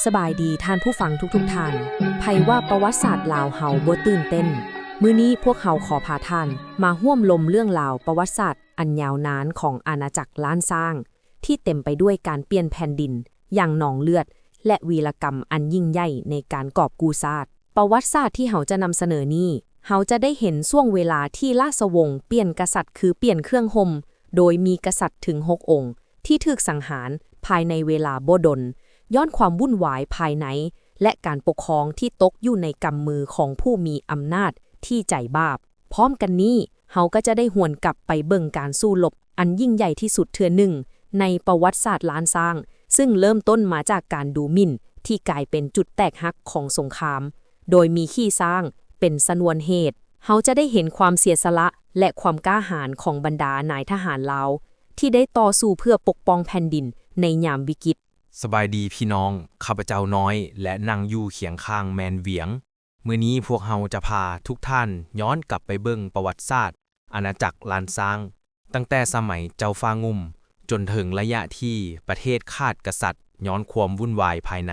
ສະບາຍດີທ່ານຜູ້ຟັງທຸກໆທ່ານ. ໃຜວ່າປະຫວັດສາດລາວເຮົາບໍ່ຕື່ນເຕັ້ນ? ມື້ນີ້ພວກເຮົາຂໍພາທ່ານມາຮ່ວມລົມເລື່ອງລາວປະຫວັດສາດອັນຍາວນານຂອງອານາຈັກລ້ານຊ້າງ ທີ່ເຕັມໄປດ້ວຍການປ່ຽນແຜ່ນດິນຢ່າງນອງເລືອດ ແລະ ວີລະກຳອັນຍິ່ງໃຫຍ່ໃນການກອບກູ້ຊາດ. ປະຫວັດສາດທີ່ເຮົາຈະນຳສະເໜີນີ້ ເຮົາຈະໄດ້ເຫັນຊ່ວງເວລາທີ່ລາຊະວົງປ່ຽນກະສັດຄືປ່ຽນເຄື່ອງຫົ່ມ, ໂດຍມີກະສັດເຖິງຫົກອົງ ທີ່ຖືກສັງຫານພາຍໃນເວລາບໍ່ດົນ ຍ້ອນຄວາມວຸ້ນວາຍພາຍໃນ ແລະ ການປົກຄອງທີ່ຕົກຢູ່ໃນກຳມືຂອງຜູ້ມີອຳນາດທີ່ໃຈບາບ. ພ້ອມກັນນີ້, ເຮົາກໍຈະໄດ້ຫວນກັບໄປເບິ່ງການສູ້ລົບອັນຍິ່ງໃຫຍ່ທີ່ສຸດເທື່ອໜຶ່ງໃນປະຫວັດສາດລ້ານຊ້າງ, ຊຶ່ງເລີ່ມຕົ້ນມາຈາກການດູໝິ່ນທີ່ກາຍເປັນຈຸດແຕກຫັກຂອງສົງຄາມ, ໂດຍມີຂີ້ຊ້າງເປັນຊະນວນເຫດ. ເຮົາຈະໄດ້ເຫັນຄວາມເສຍສະຫຼະ ແລະ ຄວາມກ້າຫານຂອງບັນດານາຍທະຫານລາວ ທີ່ໄດ້ຕໍ່ສູ້ເພື່ອປົກປ້ອງແຜ່ນດິນໃນຍາມວິກິດ. ສະບາຍດີພີ່ນ້ອງ, ຂ້າພະເຈົ້ານ້ອຍ ແລະ ນັ່ງຢູ່ຄຽງຂ້າງແມ່ນຫວຽງ. ມື້ນີ້ພວກເຮົາຈະພາທຸກທ່ານຍ້ອນກັບໄປເບິ່ງປະຫວັດສາດອານາຈັກລ້ານຊ້າງ, ຕັ້ງແຕ່ສະໄໝເຈົ້າຟ້າງຸ່ມ ຈົນເຖິງໄລຍະທີ່ປະເທດຂາດກະສັດຍ້ອນຄວາມວຸ້ນວາຍພາຍໃນ.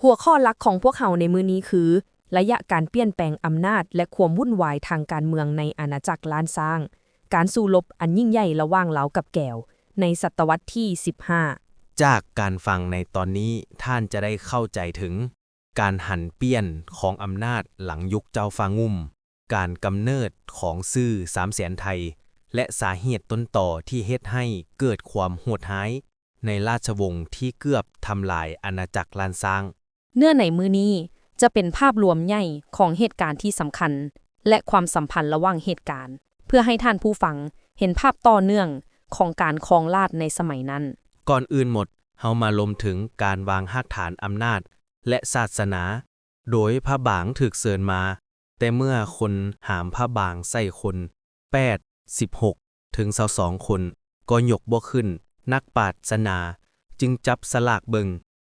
ຫົວຂໍ້ຫຼັກຂອງພວກເຮົາໃນມື້ນີ້ຄື ໄລຍະການປ່ຽນແປງອຳນາດ ແລະ ຄວາມວຸ້ນວາຍທາງການເມືອງໃນອານາຈັກລ້ານຊ້າງ, ການສູ້ລົບອັນຍິ່ງໃຫຍ່ລະຫວ່າງລາວກັບແກວໃນສະຕະວັດທີສິບຫ້າ. ຈາກການຟັງໃນຕອນນີ້, ທ່ານຈະໄດ້ເຂົ້າໃຈເຖິງ ການຫັນປ່ຽນຂອງອຳນາດຫຼັງຍຸກເຈົ້າຟ້າງຸ່ມ, ການກຳເນີດຂອງຊື່ສາມແສນໄທ ແລະ ສາເຫດຕົ້ນຕໍທີ່ເຮັດໃຫ້ເກີດຄວາມໂຫດຮ້າຍໃນລາຊະວົງທີ່ເກືອບທຳລາຍອານາຈັກລ້ານຊ້າງ. ເນື້ອໃນມື້ນີ້ຈະເປັນພາບລວມໃຫຍ່ຂອງເຫດການທີ່ສຳຄັນ ແລະ ຄວາມສຳພັນລະຫວ່າງເຫດການ ເພື່ອໃຫ້ທ່ານຜູ້ຟັງເຫັນພາບຕໍ່ເນື່ອງຂອງການຄອງລາດໃນສະໄໝນັ້ນ. ກ່ອນອື່ນໝົດ, ເຮົາມາລົມເຖິງການວາງຮາກຖານອຳນາດ ແລະ ສາສະໜາ, ໂດຍພະບາງຖືກເຊີນມາ, ແຕ່ເມື່ອຄົນຫາມພະບາງໃສ່ຄົນແປດ ສິບຫົກ ເຖິງ ຊາວສອງຄົນ ກໍຍົກບໍ່ຂຶ້ນ, ນັກປາດສະໜາຈຶ່ງຈັບສະຫຼາກເບິ່ງ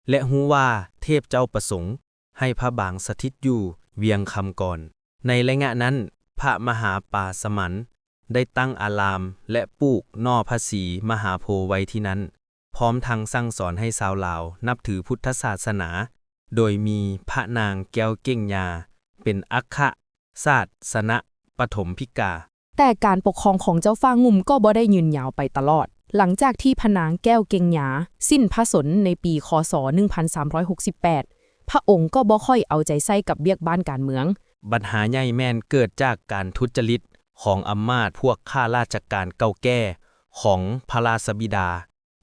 ແລະ ຮູ້ວ່າເທບເຈົ້າປະສົງໃຫ້ພະບາງສະຖິດຢູ່ວຽງຄຳກ່ອນ. ໃນໄລຍະນັ້ນ, ພະມະຫາປາສະໝັນໄດ້ຕັ້ງອາລາມ ແລະ ປູກໜໍ່ພະສີມະຫາໂພໄວ້ທີ່ນັ້ນ, ພ້ອມທັງສັ່ງສອນໃຫ້ຊາວລາວນັບຖືພຸດທະສາສະໜາ, ໂດຍມີພະນາງແກ້ວເກັ່ງຍາເປັນອັກຄະສາສະນະປະຖົມພິກາ. ແຕ່ການປົກຄອງຂອງເຈົ້າຟ້າງຸ່ມກໍບໍ່ໄດ້ຍືນຍາວໄປຕະຫຼອດ. ຫຼັງຈາກທີ່ພະນາງແກ້ວເກັ່ງຍາສິ້ນພະຊົນໃນປີ ຄ.ສ. ໜຶ່ງພັນສາມຮ້ອຍຫົກສິບແປດ, ພະອົງກໍບໍ່ຄ່ອຍເອົາໃຈໃສ່ກັບວຽກບ້ານການເມືອງ. ບັນຫາໃຫຍ່ແມ່ນເກີດຈາກການທຸດຈະລິດຂອງອຳມາດພວກຂ້າລາຊະການເກົ່າແກ່ຂອງພະລາຊະບິດາ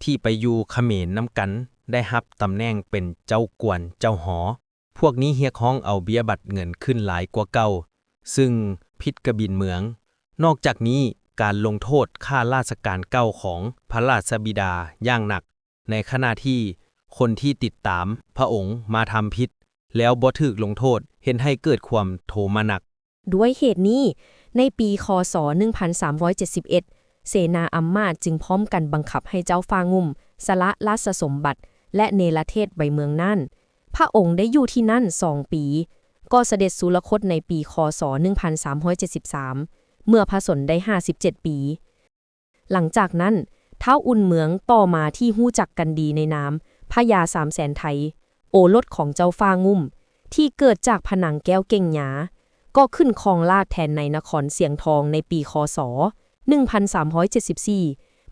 ທີ່ໄປຢູ່ຂະເໝນນຳກັນ ໄດ້ຮັບຕຳແໜ່ງເປັນເຈົ້າກວນເຈົ້າຫໍ. ພວກນີ້ຮຽກຮ້ອງເອົາເບ້ຍບັດເງິນຂຶ້ນຫຼາຍກວ່າເກົ່າ, ຊຶ່ງຜິດກະບິນເມືອງ. ນອກຈາກນີ້, ການລົງໂທດຂ້າລາຊະການເກົ່າຂອງພະລາຊະບິດາຢ່າງໜັກ, ໃນຂະນະທີ່ຄົນທີ່ຕິດຕາມພະອົງມາທຳຜິດແລ້ວບໍ່ຖືກລົງໂທດ ເຮັດໃຫ້ເກີດຄວາມໂທມະໜັກ. ດ້ວຍເຫດນີ້, ໃນປີ ຄ.ສ. ໜຶ່ງພັນສາມຮ້ອຍເຈັດສິບເອັດ ເສນາອຳມາດຈຶ່ງພ້ອມກັນບັງຄັບໃຫ້ເຈົ້າຟ້າງຸ່ມສະຫຼະລາຊະສົມບັດ ແລະ ເນລະເທດໄປເມືອງນ່ານ. ພະອົງໄດ້ຢູ່ທີ່ນັ້ນສອງປີ, ກໍສະເດັດສຸລະຄົດໃນປີ ຄ.ສ. ໜຶ່ງພັນສາມຮ້ອຍເຈັດສິບສາມ ເມື່ອພະຊົນໄດ້ຫ້າສິບເຈັດປີ. ຫຼັງຈາກນັ້ນ, ທ້າວອຸ່ນເມືອງ, ຕໍ່ມາທີ່ຮູ້ຈັກກັນດີໃນນາມພະຍາສາມແສນໄທ, ໂອລົດຂອງເຈົ້າຟ້າງຸ່ມ ທີ່ເກີດຈາກພະນາງແກ້ວເກັ່ງຍາ, ກໍຂຶ້ນຄອງລາດແທນໃນນະຄອນຊຽງທອງໃນປີ ຄ.ສ. ໜຶ່ງພັນສາມຮ້ອຍເຈັດສິບສີ່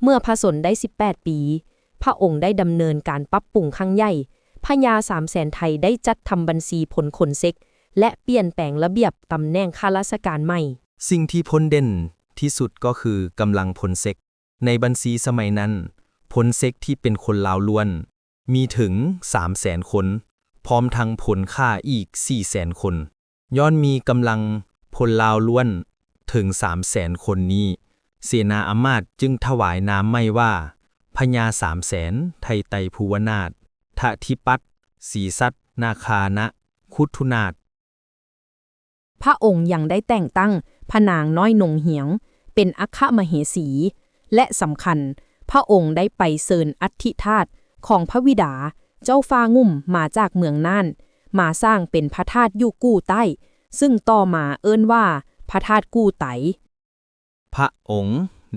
ເມື່ອພະຊົນໄດ້ສິບແປດປີ. ພະອົງໄດ້ດຳເນີນການປັບປຸງຄັ້ງໃຫຍ່, ພະຍາສາມແສນໄທໄດ້ຈັດທຳບັນຊີພົນຂົນເຊັກ ແລະ ປ່ຽນແປງລະບຽບຕຳແໜ່ງຂ້າລາຊະການໃໝ່. ສິ່ງທີ່ພົ້ນເດັ່ນທີ່ສຸດກໍຄືກຳລັງພົນເຊັກ. ໃນບັນຊີສະໄໝນັ້ນ, ພົນເຊັກທີ່ເປັນຄົນລາວລ້ວນ ມີເຖິງສາມແສນຄົນ, ພ້ອມທັງພົນຂ້າອີກສີ່ແສນຄົນ. ຍ້ອນມີກຳລັງພົນລາວລ້ວນເຖິງສາມແສນຄົນນີ້, ເສນາອຳມາດຈຶ່ງຖວາຍນາມໃໝ່ວ່າ ພະຍາສາມແສນໄທໄຕພູວະນາດ, ທະທິປັດ, ສີສັດ, ນາຄານະ, ຄຸດທຸນາດ. ພະອົງຍັງໄດ້ແຕ່ງຕັ້ງພະນາງນ້ອຍນົງຮຽງເປັນອັກຄະມະເຫສີ ແລະ ສຳຄັນ, ພະອົງໄດ້ໄປເຊີນອັດຖິທາດຂອງພະບິດາເຈົ້າຟ້າງຸ່ມມາຈາກເມືອງນ່ານ ມາສ້າງເປັນພະທາດຢູ່ກູ່ໃຕ້, ຊຶ່ງຕໍ່ມາເອີ້ນວ່າພະທາດກູ່ໄຕ. ພະອົງ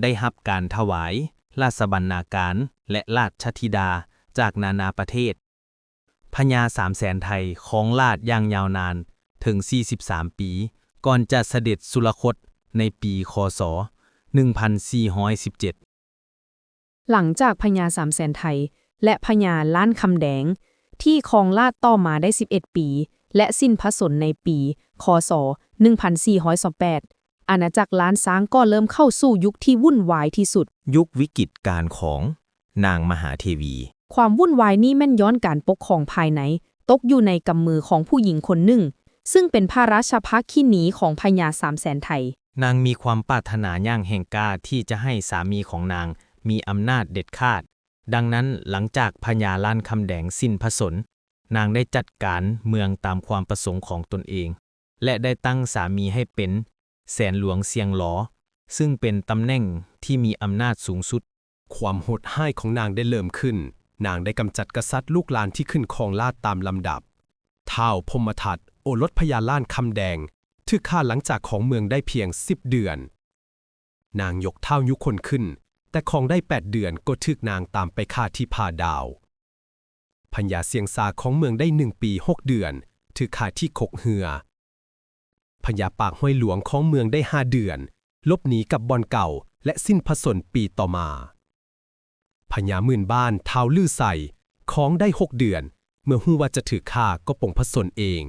ໄດ້ຮັບການຖວາຍລາຊະບັນນາການ ແລະ ລາຊະທິດາຈາກນານາປະເທດ. ພະຍາສາມແສນໄທຄອງລາດຢ່າງຍາວນານເຖິງສີ່ສິບສາມປີ ກ່ອນຈະສະເດັດສຸລະຄົດໃນປີ ຄ.ສ. ໜຶ່ງພັນສີ່ຮ້ອຍສິບເຈັດ. ຫຼັງຈາກພະຍາສາມແສນໄທ ແລະ ພະຍາລ້ານຄຳແດງ ທີ່ຄອງລາດຕໍ່ມາໄດ້ສິບເອັດປີ ແລະ ສິ້ນພະຊົນໃນປີ ຄ.ສ. ໜຶ່ງພັນສີ່ຮ້ອຍຊາວແປດ, ອານາຈັກລ້ານຊ້າງກໍເລີ່ມເຂົ້າສູ່ຍຸກທີ່ວຸ່ນວາຍທີ່ສຸດ. ຍຸກວິກິດການຂອງນາງມະຫາເທວີ. ຄວາມວຸ່ນວາຍນີ້ແມ່ນຍ້ອນການປົກຄອງພາຍໃນຕົກຢູ່ໃນກຳມືຂອງຜູ້ຍິງຄົນໜຶ່ງ, ຊຶ່ງເປັນພະລາຊະພາຄິນີຂອງພະຍາສາມແສນໄທ. ນາງມີຄວາມປາດຖະໜາຢ່າງແຮງກ້າທີ່ຈະໃຫ້ສາມີຂອງນາງມີອຳນາດເດັດຂາດ. ດັ່ງນັ້ນ, ຫຼັງຈາກພະຍາລ້ານຄຳແດງສິ້ນພະຊົນ, ນາງໄດ້ຈັດການເມືອງຕາມຄວາມປະສົງຂອງຕົນເອງ ແລະ ໄດ້ຕັ້ງສາມີໃຫ້ເປັນແສນຫຼວງຊຽງລໍ, ຊຶ່ງເປັນຕຳແໜ່ງທີ່ມີອຳນາດສູງສຸດ. ຄວາມໂຫດຮ້າຍຂອງນາງໄດ້ເລີ່ມຂຶ້ນ. ນາງໄດ້ກຳຈັດກະສັດລູກຫຼານທີ່ຂຶ້ນຄອງລາດຕາມລຳດັບ. ທ້າວພົມມະທັດ, ໂອລົດພະຍາລ້ານຄຳແດງ, ຖືກຂ້າຫຼັງຈາກຄອງເມືອງໄດ້ພຽງສິບເດືອນ. ນາງຍົກທ້າວຍຸຄົນຂຶ້ນ, ແຕ່ຄອງໄດ້ແປດເດືອນກໍຖືກນາງຕາມໄປຂ້າທີ່ຜາດາວ. ພະຍາຊຽງຊາຄອງເມືອງໄດ້ໜຶ່ງປີຫົກເດືອນ, ຖືກຂ້າທີ່ຄົກເຮືອ. ພະຍາປາກຫ້ວຍຫຼວງຄອງເມືອງໄດ້ຫ້າເດືອນ, ຫຼົບໜີກັບບ່ອນເກົ່າ ແລະ ສິ້ນພະຊົນປີຕໍ່ມາ. ພະຍາໝື່ນບ້ານ ທ້າວລືໄຊ ຄອງໄດ້ຫົກເດືອນ, ເມື່ອຮູ້ວ່າຈະຖືກຂ້າກໍປົງພະຊົນເອງ.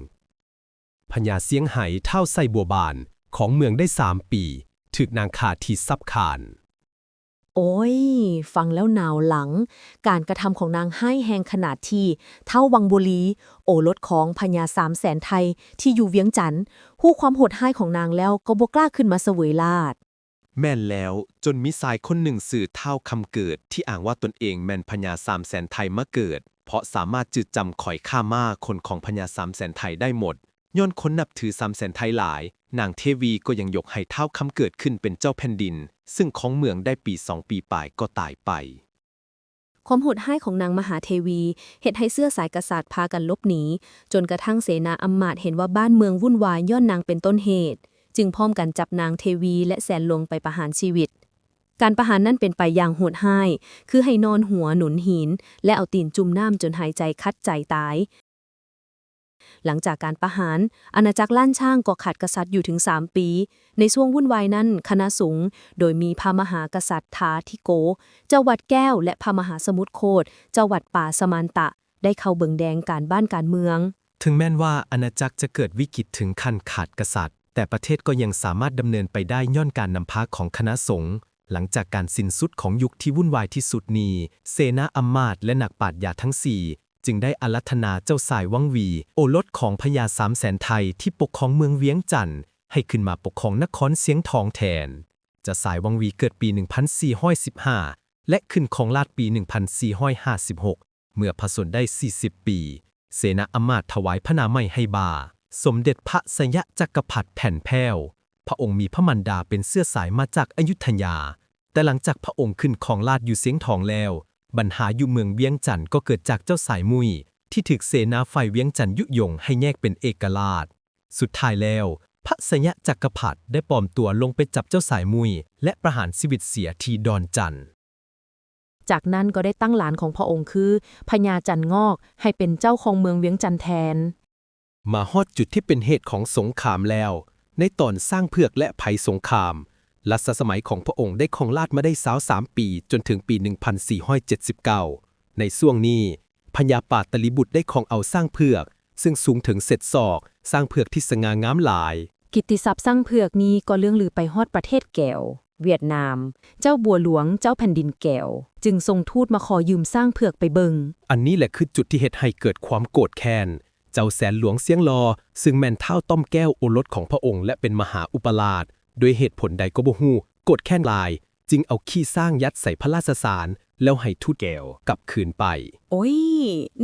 ພະຍາຊຽງໄຫ ທ້າວໄຊບົວບານ ຄອງເມືອງໄດ້ສາມປີ, ຖືກນາງຂ້າທີ່ສັບຄານ. ໂອ້ຍ, ຟັງແລ້ວໜາວຫຼັງ. ການກະທຳຂອງນາງຮ້າຍແຮງຂະໜາດທີ່ທ້າວວັງບູລີ, ໂອລົດຂອງພະຍາສາມແສນໄທທີ່ຢູ່ວຽງຈັນ, ຮູ້ຄວາມໂຫດຮ້າຍຂອງນາງແລ້ວກໍບໍ່ກ້າຂຶ້ນມາສະເຫວີຍລາດ. ແມ່ນແລ້ວ, ຈົນມີຊາຍຄົນໜຶ່ງຊື່ທ້າວຄຳເກີດ ທີ່ອ້າງວ່າຕົນເອງແມ່ນພະຍາສາມແສນໄທມາເກີດ, ເພາະສາມາດຈື່ຈຳຂ້ອຍຂ້າມ້າຄົນຂອງພະຍາສາມແສນໄທໄດ້ໝົດ. ຍ້ອນຄົນນັບຖືສາມແສນໄທຫຼາຍ, ນາງເທວີກໍຍັງຍົກໃຫ້ທ້າວຄຳເກີດຂຶ້ນເປັນເຈົ້າແຜ່ນດິນ, ຊຶ່ງຄອງເມືອງໄດ້ປີສອງປີປາຍກໍຕາຍໄປ. ຄວາມໂຫດຮ້າຍຂອງນາງມະຫາເທວີ ເຮັດໃຫ້ເຊື້ອສາຍກະສັດພາກັນຫຼົບໜີ, ຈົນກະທັ່ງເສນາອຳມາດເຫັນວ່າບ້ານເມືອງວຸ່ນວາຍຍ້ອນນາງເປັນຕົ້ນເຫດ, ຈຶ່ງພ້ອມກັນຈັບນາງເທວີ ແລະ ແສນຫຼວງໄປປະຫານຊີວິດ. ການປະຫານນັ້ນເປັນໄປຢ່າງໂຫດຮ້າຍ, ຄືໃຫ້ນອນຫົວໜູນຫີນ ແລະ ເອົາຕີນຈຸ່ມນ້ຳຈົນຫາຍໃຈຂັດໃຈຕາຍ. ຫຼັງຈາກການປະຫານ, ອານາຈັກລ້ານຊ້າງກໍຂາດກະສັດຢູ່ເຖິງສາມປີ. ໃນຊ່ວງວຸ່ນວາຍນັ້ນ, ຄະນະສົງ ໂດຍມີພະມະຫາກະສັດທາທິໂກ ເຈົ້າວັດແກ້ວ ແລະ ພະມະຫາສະໝຸດໂຄດ ເຈົ້າວັດປາສະມານຕະ ໄດ້ເຂົ້າເບິ່ງແຍງການບ້ານການເມືອງ. ເຖິງແມ່ນວ່າອານາຈັກຈະເກີດວິກິດເຖິງຂັ້ນຂາດກະສັດ, ແຕ່ປະເທດກໍຍັງສາມາດດຳເນີນໄປໄດ້ຍ້ອນການນຳພາຂອງຄະນະສົງ. ຫຼັງຈາກການສິ້ນສຸດຂອງຍຸກທີ່ວຸ່ນວາຍທີ່ສຸດນີ້, ເສນາອຳມາດ ແລະ ນັກປາດຍາທັງສີ່ ຈຶ່ງໄດ້ອາລັດຖະນາເຈົ້າຊາຍວັງຫວີ ໂອລົດຂອງພະຍາສາມແສນໄທທີ່ປົກຄອງເມືອງວຽງຈັນ ໃຫ້ຂຶ້ນມາປົກຄອງນະຄອນຊຽງທອງແທນ. ເຈົ້າຊາຍວັງຫວີເກີດປີໜຶ່ງພັນສີ່ຮ້ອຍສິບຫ້າ ແລະ ຂຶ້ນຄອງລາດປີໜຶ່ງພັນສີ່ຮ້ອຍຫ້າສິບຫົກ. ເມື່ອພະຊົນໄດ້ສີ່ສິບປີ, ເສນາອຳມາດຖວາຍພະນາມໃໝ່ໃຫ້ບ່າ ສົມເດັດພະໄຊຍະຈັກກະພັດແຜ່ນແພ້ວ. ພະອົງມີພະມານດາເປັນເຊື້ອສາຍມາຈາກອະຍຸດທະຍາ, ແຕ່ຫຼັງຈາກພະອົງຂຶ້ນຄອງລາດຢູ່ຊຽງທອງແລ້ວ, ບັນຫາຢູ່ເມືອງວຽງຈັນກໍເກີດຈາກເຈົ້າຊາຍມຸ້ຍ ທີ່ຖືກເສນາຝ່າຍວຽງຈັນຍຸຍົງໃຫ້ແຍກເປັນເອກະລາດ. ສຸດທ້າຍແລ້ວ, ພະໄຊຍະຈັກກະພັດໄດ້ປອມຕົວລົງໄປຈັບເຈົ້າຊາຍມຸ້ຍ ແລະ ປະຫານຊີວິດເສຍທີ່ດອນຈັນ. ຈາກນັ້ນກໍໄດ້ຕັ້ງຫຼານຂອງພະອົງຄື ພະຍາຈັນງອກ ໃຫ້ເປັນເຈົ້າຄອງເມືອງວຽງຈັນແທນ. ມາຮອດຈຸດທີ່ເປັນເຫດຂອງສົງຄາມແລ້ວ, ໃນຕອນຊ້າງເຜືອກ ແລະ ໄພສົງຄາມ, ລັດສະສະໄໝຂອງພະອົງໄດ້ຄອງລາດມາໄດ້ຊາວສາມປີ ຈົນເຖິງປີໜຶ່ງພັນສີ່ຮ້ອຍເຈັດສິບເກົ້າ. ໃນຊ່ວງນີ້, ພະຍາປາຕະລີບຸດໄດ້ຄອງເອົາຊ້າງເຜືອກ, ເຊິ່ງສູງເຖິງເຈັດສອກ, ຊ້າງເຜືອກທີ່ສະຫງ່າງາມຫຼາຍ. ກິດຕິສັບຊ້າງເຜືອກນີ້ກໍເລື່ອງລືໄປຮອດປະເທດແກວ, ຫວຽດນາມ, ເຈົ້າບົວຫຼວງ, ເຈົ້າແຜ່ນດິນແກວ ຈຶ່ງສົ່ງທູດມາຂໍຢືມຊ້າງເຜືອກໄປເບິ່ງ. ອັນນີ້ແຫຼະຄືຈຸດທີ່ເຮັດໃຫ້ເກີດຄວາມໂກດແຄ້ນ. ເຈົ້າແສນຫຼວງຊຽງລໍ, ຊຶ່ງແມ່ນທ້າວຕ້ອມແກ້ວໂອລົດຂອງພະອົງ ແລະ ເປັນມະຫາອຸປະລາດ, ດ້ວຍເຫດຜົນໃດກໍບໍ່ຮູ້, ໂກດແຄ້ນຫຼາຍ, ຈຶ່ງເອົາຂີ້ຊ້າງຍັດໃສ່ພະລາຊະສານ ແລ້ວໃຫ້ທູດແກວກັບຄືນໄປ. ໂອ້ຍ,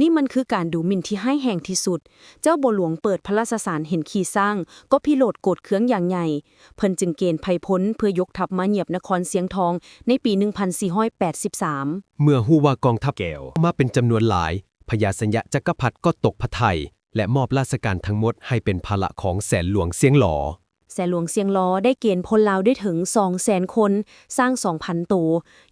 ນີ້ມັນຄືການດູໝິ່ນທີ່ຮ້າຍແຮງທີ່ສຸດ. ເຈົ້າບົວຫຼວງເປີດພະລາຊະສານເຫັນຂີ້ຊ້າງ ກໍພິໂລດໂກດເຄືອງຢ່າງໃຫຍ່. ເພິ່ນຈຶ່ງເກນໄພພົນເພື່ອຍົກທັບມາຫຍຽບນະຄອນຊຽງທອງໃນປີໜຶ່ງພັນສີ່ຮ້ອຍແປດສິບສາມ. ເມື່ອຮູ້ວ່າກອງທັບແກວມາເປັນຈຳນວນຫຼາຍ, ພະຍາໄຊຍະຈັກກະພັດກໍຕົກພະໄທ ແລະ ມອບລາຊະການທັງໝົດໃຫ້ເປັນພາລະຂອງແສນຫຼວງຊຽງລໍ. ແສນຫຼວງຊຽງລໍໄດ້ເກນພົນລາວໄດ້ເຖິງສອງແສນຄົນ, ຊ້າງສອງພັນໂຕ,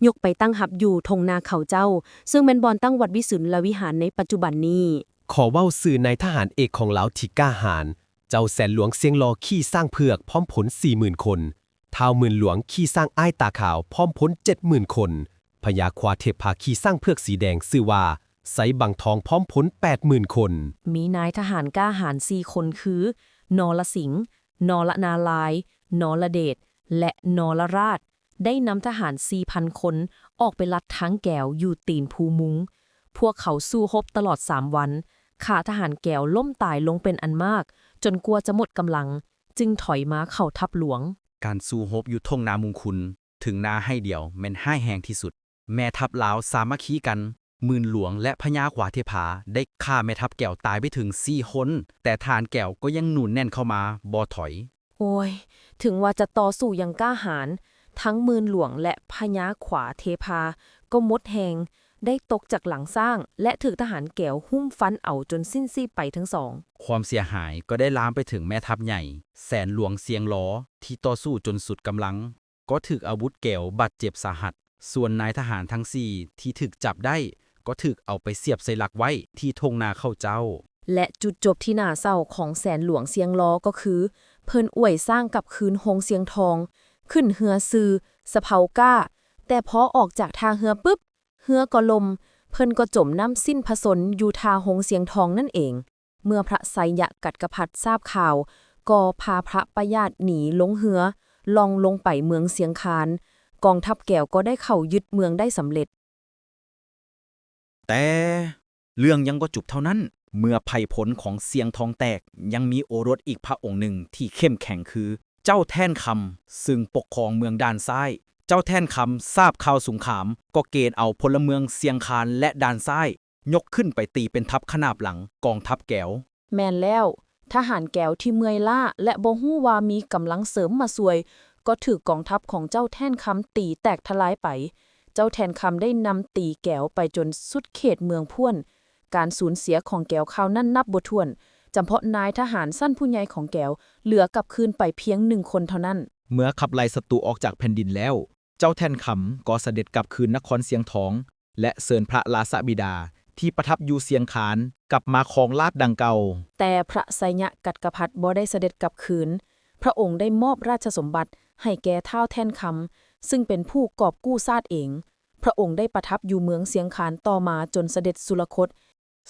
ຍົກໄປຕັ້ງຮັບຢູ່ທົ່ງນາເຂົາເຈົ້າ, ເຊິ່ງແມ່ນບ່ອນຕັ້ງວັດວິສຸນລະວິຫານໃນປັດຈຸບັນນີ້. ຂໍເວົ້າຊື່ນາຍທະຫານເອກຂອງລາວທີ່ກ້າຫານ, ເຈົ້າແສນຫຼວງຊຽງລໍຂີ່ຊ້າງເຜືອກພ້ອມພົນສີ່ໝື່ນຄົນ, ທ້າວໝື່ນຫຼວງຂີ່ຊ້າງອ້າຍຕາຂາວພ້ອມພົນເຈັດໝື່ນຄົນ, ພະຍາຂວາເທພາຂີ່ຊ້າງເຜືອກສີແດງຊື່ວ່າໄຊບັງທອງພ້ອມພົນແປດໝື່ນຄົນ. ມີນາຍທະຫານກ້າຫານສີ່ຄົນຄື ນໍລະສິງ, ນໍລະນາລາຍ, ນໍລະເດດ ແລະ ນໍລະລາດ ໄດ້ນຳທະຫານສີ່ພັນຄົນອອກໄປລັດທາງແກວຢູ່ຕີນພູມຸງ. ພວກເຂົາສູ້ຮົບຕະຫຼອດສາມວັນ, ຂ້າທະຫານແກວລົ້ມຕາຍລົງເປັນອັນມາກ, ຈົນກວ່າຈະໝົດກຳລັງ, ຈຶ່ງຖອຍມາເຂົ້າທັບຫຼວງ. ການສູ້ຮົບຢູ່ທົ່ງນາມຸງຄຸນ ເຖິງນາໄຮ່ດຽວແມ່ນຮ້າຍແຮງທີ່ສຸດ. ແມ່ທັບລາວສາມັກຄີກັນ, ໝື່ນຫຼວງ ແລະ ພະຍາຂວາເທພາ ໄດ້ຂ້າແມ່ທັບແກວຕາຍໄປເຖິງສີ່ຄົນ, ແຕ່ທະຫານແກວກໍຍັງໜູນແໜ້ນເຂົ້າມາບໍ່ຖອຍ. ໂອ້ຍ, ເຖິງວ່າຈະຕໍ່ສູ້ຢ່າງກ້າຫານ, ທັງໝື່ນຫຼວງ ແລະ ພະຍາຂວາເທພາ ກໍໝົດແຮງ, ໄດ້ຕົກຈາກຫຼັງຊ້າງ ແລະ ຖືກທະຫານແກວຮຸ້ມຟັນເອົາຈົນສິ້ນຊີບໄປທັງສອງ. ຄວາມເສຍຫາຍກໍໄດ້ລາມໄປເຖິງແມ່ທັບໃຫຍ່ ແສນຫຼວງຊຽງລໍ ທີ່ຕໍ່ສູ້ຈົນສຸດກຳລັງ, ກໍຖືກອາວຸດແກວບາດເຈັບສາຫັດ. ສ່ວນນາຍທະຫານທັງສີ່ທີ່ຖືກຈັບໄດ້ ກໍຖືກເອົາໄປສຽບໃສ່ຫຼັກໄວ້ທີ່ທົ່ງນາເຂົ້າເຈົ້າ. ແລະ ຈຸດຈົບທີ່ໜ້າເສົ້າຂອງແສນຫຼວງຊຽງລໍກໍຄື ເພິ່ນອວຍຊ້າງກັບຄືນໂຮງຊຽງທອງ, ຂຶ້ນເຮືອຊື່ສະເພົາກ້າ, ແຕ່ພໍອອກຈາກທ່າເຮືອປຶບ, ເຮືອກໍລົ້ມ, ເພິ່ນກໍຈົມນ້ຳສິ້ນພະຊົນຢູ່ທ່າໂຮງຊຽງທອງນັ້ນເອງ. ເມື່ອພະໄຊຍະກັດກະພັດຊາບຂ່າວ, ກໍພາພະປະຫຍັດໜີລົງເຮືອ, ລ່ອງລົງໄປເມືອງຊຽງຄານ. ກອງທັບແກວກໍໄດ້ເຂົ້າຍຶດເມືອງໄດ້ສຳເລັດ. ແຕ່ເລື່ອງຍັງບໍ່ຈົບເທົ່ານັ້ນ. ເມື່ອໄພພົນຂອງຊຽງທອງແຕກ, ຍັງມີໂອລົດອີກພະອົງໜຶ່ງທີ່ເຂັ້ມແຂງຄື ເຈົ້າແທ່ນຄຳ, ຊຶ່ງປົກຄອງເມືອງດ່ານຊ້າຍ. ເຈົ້າແທ່ນຄຳຊາບຂ່າວສົງຄາມ, ກໍເກນເອົາພົນລະເມືອງຊຽງຄານ ແລະ ດ່ານຊ້າຍ ຍົກຂຶ້ນໄປຕີເປັນທັບຂະໜາບຫຼັງກອງທັບແກວ. ແມ່ນແລ້ວ, ທະຫານແກວທີ່ເມື່ອຍລ້າ ແລະ ບໍ່ຮູ້ວ່າມີກຳລັງເສີມມາຊ່ວຍ, ກໍຖືກກອງທັບຂອງເຈົ້າແທ່ນຄຳຕີແຕກທະລາຍໄປ. ເຈົ້າແທ່ນຄຳໄດ້ນຳຕີແກວໄປຈົນສຸດເຂດເມືອງພວນ. ການສູນເສຍຂອງແກວຄາວນັ້ນນັບບໍ່ຖ້ວນ, ຈຳເພາະນາຍທະຫານຊັ້ນຜູ້ໃຫຍ່ຂອງແກວ ເຫຼືອກັບຄືນໄປພຽງໜຶ່ງຄົນເທົ່ານັ້ນ. ເມື່ອຂັບໄລ່ສັດຕູອອກຈາກແຜ່ນດິນແລ້ວ, ເຈົ້າແທ່ນຄຳກໍສະເດັດກັບຄືນນະຄອນຊຽງທອງ ແລະ ເຊີນພະລາຊະບິດາທີ່ປະທັບຢູ່ຊຽງຄານກັບມາຄອງລາດດັ່ງເກົ່າ. ແຕ່ພະໄຊຍະກັດກະພັດບໍ່ໄດ້ສະເດັດກັບຄືນ. ພະອົງໄດ້ມອບລາຊະສົມບັດໃຫ້ແກ່ທ້າວແທ່ນຄຳ, ຊຶ່ງເປັນຜູ້ກອບກູ້ຊາດເອງ. ພະອົງໄດ້ປະທັບຢູ່ເມືອງຊຽງຄານຕໍ່ມາຈົນສະເດັດສຸລະຄົດ.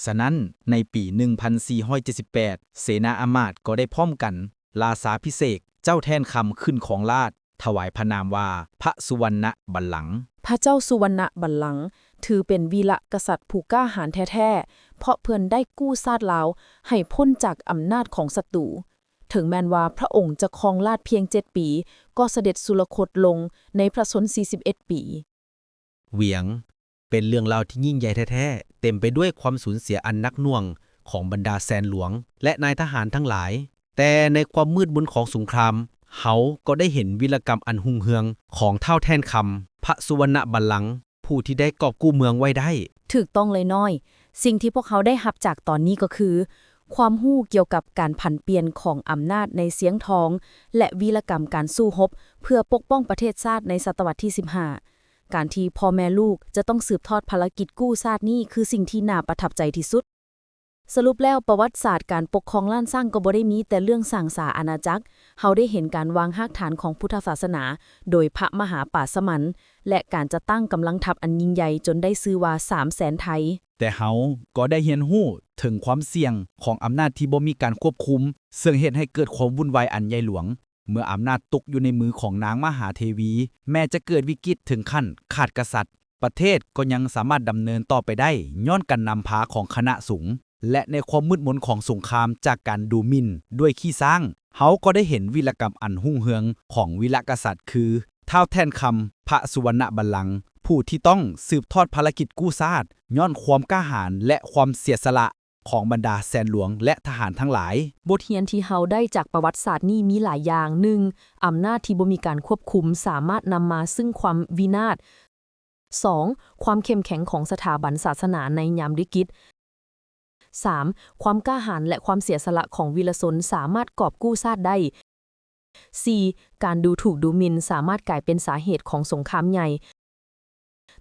ສະນັ້ນ, ໃນປີໜຶ່ງພັນສີ່ຮ້ອຍເຈັດສິບແປດ ເສນາອາມາດກໍໄດ້ພ້ອມກັນລາຊາພິເສກເຈົ້າແທ່ນຄຳຂຶ້ນຄອງລາດ, ຖວາຍພະນາມວ່າພະສຸວັນນະບັນລັງ. ພະເຈົ້າສຸວັນນະບັນລັງ ຖືເປັນວີລະກະສັດຜູ້ກ້າຫານແທ້ໆ, ເພາະເພິ່ນໄດ້ກູ້ຊາດລາວໃຫ້ພົ້ນຈາກອຳນາດຂອງສັດຕູ. ເຖິງແມ່ນວ່າພະອົງຈະຄອງລາດພຽງເຈັດປີ, ກໍສະເດັດສຸລະຄົດລົງໃນພະຊົນສີ່ສິບເອັດປີ. ວຽງ ເປັນເລື່ອງລາວທີ່ຍິ່ງໃຫຍ່ແທ້ໆ, ເຕັມໄປດ້ວຍຄວາມສູນເສຍອັນໜັກໜ່ວງຂອງບັນດາແສນຫຼວງ ແລະ ນາຍທະຫານທັງຫຼາຍ. ແຕ່ໃນຄວາມມືດມົນຂອງສົງຄາມ, ເຮົາກໍໄດ້ເຫັນວິລະກຳອັນຮຸ່ງເຮືອງຂອງທ້າວແທ່ນຄຳ, ພະສຸວັນນະບັນລັງ, ຜູ້ທີ່ໄດ້ກອບກູ້ເມືອງໄວ້ໄດ້. ຖືກຕ້ອງເລີຍນ້ອຍ. ສິ່ງທີ່ພວກເຮົາໄດ້ຮັບຈາກຕອນນີ້ກໍຄື ຄວາມຮູ້ກ່ຽວກັບການຜັນປ່ຽນຂອງອຳນາດໃນຊຽງທອງ ແລະ ວີລະກຳການສູ້ຮົບເພື່ອປົກປ້ອງປະເທດຊາດໃນສະຕະວັດທີສິບຫ້າ. ການທີ່ພໍ່ແມ່ລູກຈະຕ້ອງສືບທອດພາລະກິດກູ້ຊາດນີ້ຄືສິ່ງທີ່ໜ້າປະທັບໃຈທີ່ສຸດ. ສະຫຼຸບແລ້ວ, ປະຫວັດສາດການປົກຄອງລ້ານຊ້າງກໍບໍ່ໄດ້ມີແຕ່ເລື່ອງສ້າງສາອານາຈັກ. ເຮົາໄດ້ເຫັນການວາງຮາກຖານຂອງພຸດທະສາສະໜາໂດຍພະມະຫາປາສະມັນ ແລະ ການຈັດຕັ້ງກຳລັງທັບອັນຍິ່ງໃຫຍ່ຈົນໄດ້ຊື່ວ່າສາມແສນໄທ. ແຕ່ເຮົາກໍໄດ້ຮຽນຮູ້ເຖິງຄວາມສ່ຽງຂອງອຳນາດທີ່ບໍ່ມີການຄວບຄຸມ, ເຊິ່ງເຮັດໃຫ້ເກີດຄວາມວຸ່ນວາຍອັນໃຫຍ່ຫຼວງ. ເມື່ອອຳນາດຕົກຢູ່ໃນມືຂອງນາງມະຫາເທວີ, ແມ້ຈະເກີດວິກິດເຖິງຂັ້ນຂາດກະສັດ, ປະເທດກໍຍັງສາມາດດຳເນີນຕໍ່ໄປໄດ້ຍ້ອນການນຳພາຂອງຄະນະສົງ ແລະ ໃນຄວາມມືດມົນຂອງສົງຄາມຈາກການດູໝິ່ນດ້ວຍຂີ້ຊ້າງ, ເຮົາກໍໄດ້ເຫັນວິລະກຳອັນຮຸ່ງເຮືອງຂອງວິລະກະສັດຄື ທ້າວແທ່ນຄຳ ພະສຸວັນນະບັນລັງ, ຜູ້ທີ່ຕ້ອງສືບທອດພາລະກິດກູ້ຊາດຍ້ອນຄວາມກ້າຫານ ແລະ ຄວາມເສຍສະຫຼະ ຂອງບັນດາແສນຫຼວງ ແລະ ທະຫານທັງຫຼາຍ. ບົດຮຽນທີ່ເຮົາໄດ້ຈາກປະຫວັດສາດນີ້ມີຫຼາຍຢ່າງ. ໜຶ່ງ, ອຳນາດທີ່ບໍ່ມີການຄວບຄຸມສາມາດນຳມາຊຶ່ງຄວາມວິນາດ. ສອງ, ຄວາມເຂັ້ມແຂງຂອງສະຖາບັນສາສະໜາໃນຍາມວິກິດ. ສາມ, ຄວາມກ້າຫານ ແລະ ຄວາມເສຍສະຫຼະຂອງວິລະຊົນສາມາດກອບກູ້ຊາດໄດ້. ສີ່, ການດູຖູກດູໝິ່ນສາມາດກາຍເປັນສາເຫດຂອງສົງຄາມໃຫຍ່.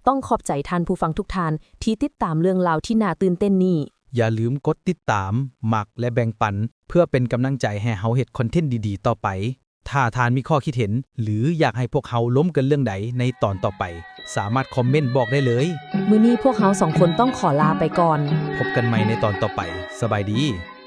ຕ້ອງຂອບໃຈທ່ານຜູ້ຟັງທຸກທ່ານທີ່ຕິດຕາມເລື່ອງລາວທີ່ໜ້າຕື່ນເຕັ້ນນີ້. ຢ່າລືມກົດຕິດຕາມ, ມັກ ແລະ ແບ່ງປັນ ເພື່ອເປັນກຳລັງໃຈໃຫ້ເຮົາເຮັດຄອນເທັນດີໆຕໍ່ໄປ. ຖ້າທ່ານມີຂໍ້ຄິດເຫັນ ຫຼື ຢາກໃຫ້ພວກເຮົາລົມກັນເລື່ອງໃດໃນຕອນຕໍ່ໄປ, ສາມາດຄອມເມັນບອກໄດ້ເລີຍ. ມື້ນີ້ພວກເຮົາສອງຄົນຕ້ອງຂໍລາໄປກ່ອນ. ພົບກັນໃໝ່ໃນຕອນຕໍ່ໄປ. ສະບາຍດີ.